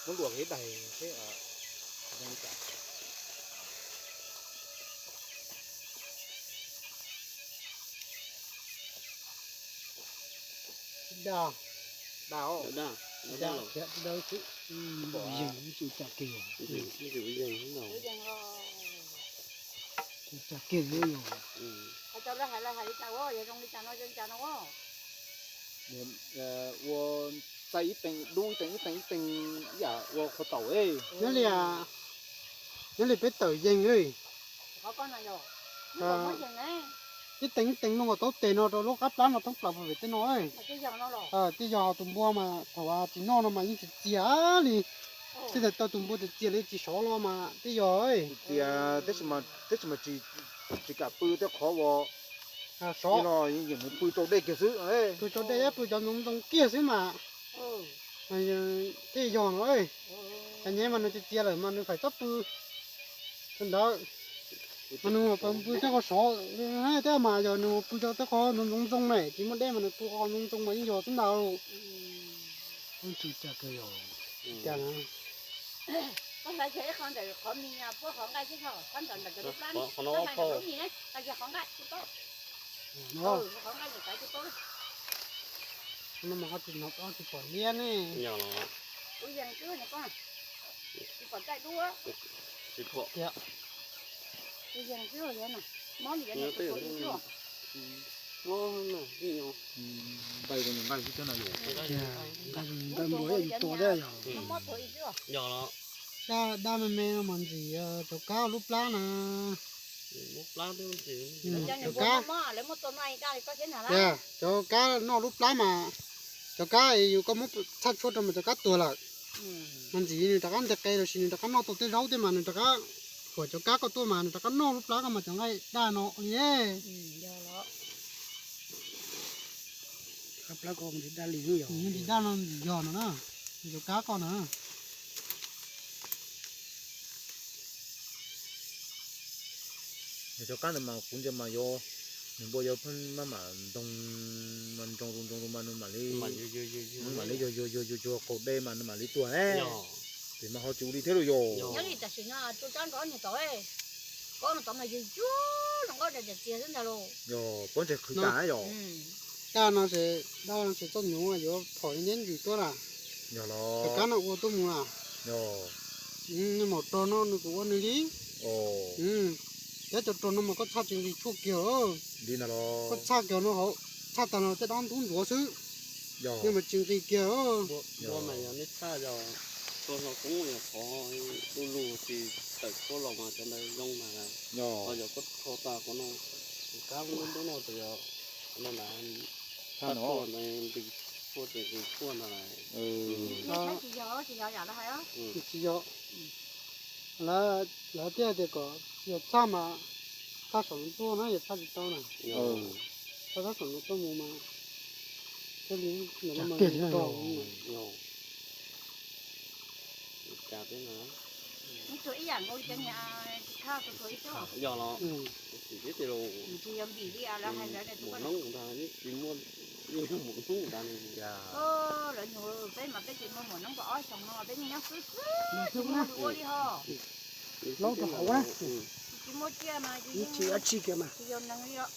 Muab luam kev daig seb zoo li cas. Daj, daj, daj thiab dawb xwb. Yeej tsis cas kiag. Tsis cas kiag li yog. Ua txaij ib tees dub ib tees ib tees ib tees ib yam ua qhuav taum. Nyob li, nyob li peb tawm yees li. Ib tees ib tees no kom tau tes no rau lub qab plab no thoob plaws pem tej no. Tej yog tus npua mas thaum tsis noj no mas yeej tsis txias li. Tej thaum tau tus npua txias txias li tsis sov los mas tej yog. Txias, tab sis mas tsis kam pw tej qhov uas sov no, yeej mus pw rau dej kiag xwb. Pw rau dej, pw cov ntoo ntoo kiag xwb mas. Tej yog no, cas nyev mas nws txias txias lawm mas nws faim txhob pw. Ntawd mas nws pw tej qhov sov thiab mas yog nws pw rau tej qhov ntoo ntoo ntoo na, tsis muaj dej mas nws pw qhov ntoo ntoo mas yeej yog xwb ntag. Tsis cas kiag yog. No mas ho tsis hnov tsis pom liab ne. Nqaij nqaij xwb thiab no yog. Nqaij nqaij npua yog yus tua thiab yog. Daj me me no mas ntxim cov kab lub plab na. Cov kab, cov kab noj lub plab mas, cov kab yus koj muab txhaj tshuaj rau mas cov kab tuag lawm. Mas ntxim nws rov qab nteg qe los sis nws rov qab noj tau tej zaub thiab mas nws rov qab, huam cov kab koj tuaj mas nws rov qab noj lub plab koj mas cov nqaij daj no li. Daj li, daj no ntxim yog no na, cov kab koj na. Cov kab ntawd mas kuv ntsia mas yog nws npua yog pheej maj mam ntoo, mas ntoo ntoo mas nws mam li, nws mam li yuag yuag yuag yuag qaum dej mas nws mam li tuag ne. Ces mas ho tsis ua li thiab los yog. Nyob li tam sim no tus tsab nrov niag tod, kob no tod mas yog yuag zoo nkauj dai txias xwb ntag lauj. Yog pob ntseg qhwv tas yog. Daj no ces, daj no ces txoj nyuv yuav phom li neb ntsis tuaj lawm. Cov kab no ua tuaj mus lawm. Nws mam rog no nws kuj ua nws li. Thiab cov rog no mas koj txhaj tsis nqis tshuaj kiag. Koj txhaj kiag no hauv, txhaj tag no tej dab ntub ntsuav xwb. Yog mas tsis nqis kiag. Npua mas yog nej txhaj yog koj hlo koob yog qhov du lug tsis tawm tshuaj los mas cov ntawd zoo mas. Yog koj rho tag qhov no, kab ntub ntub no ces yog no na, txhaj tshuaj ntawd nqis tshuaj ces nqis tshuaj ntag. Tsis yog, tsis yog. Lawv thiaj tias kom yog txhaj mas txhaj saum no tuaj na, yog txhaj tsis tau na. Txhaj saum no tuaj mus mas thiaj li ntawd no mas tau. Ib tug ib yam nkaus li cov niag tsis khaj tus tuag ib tug. Yog los, tsis yog ntim li lawv hais ntawd, mus noob ntag, tsis muaj, mus noob ntag. Lawv nyuag peb mas peb tsis muaj muam noob, ob xyoos no peb yeej nyob xwb xwb, tsis muaj ua li ho. Tsis muaj tsiaj mas tsis yog neeg li os.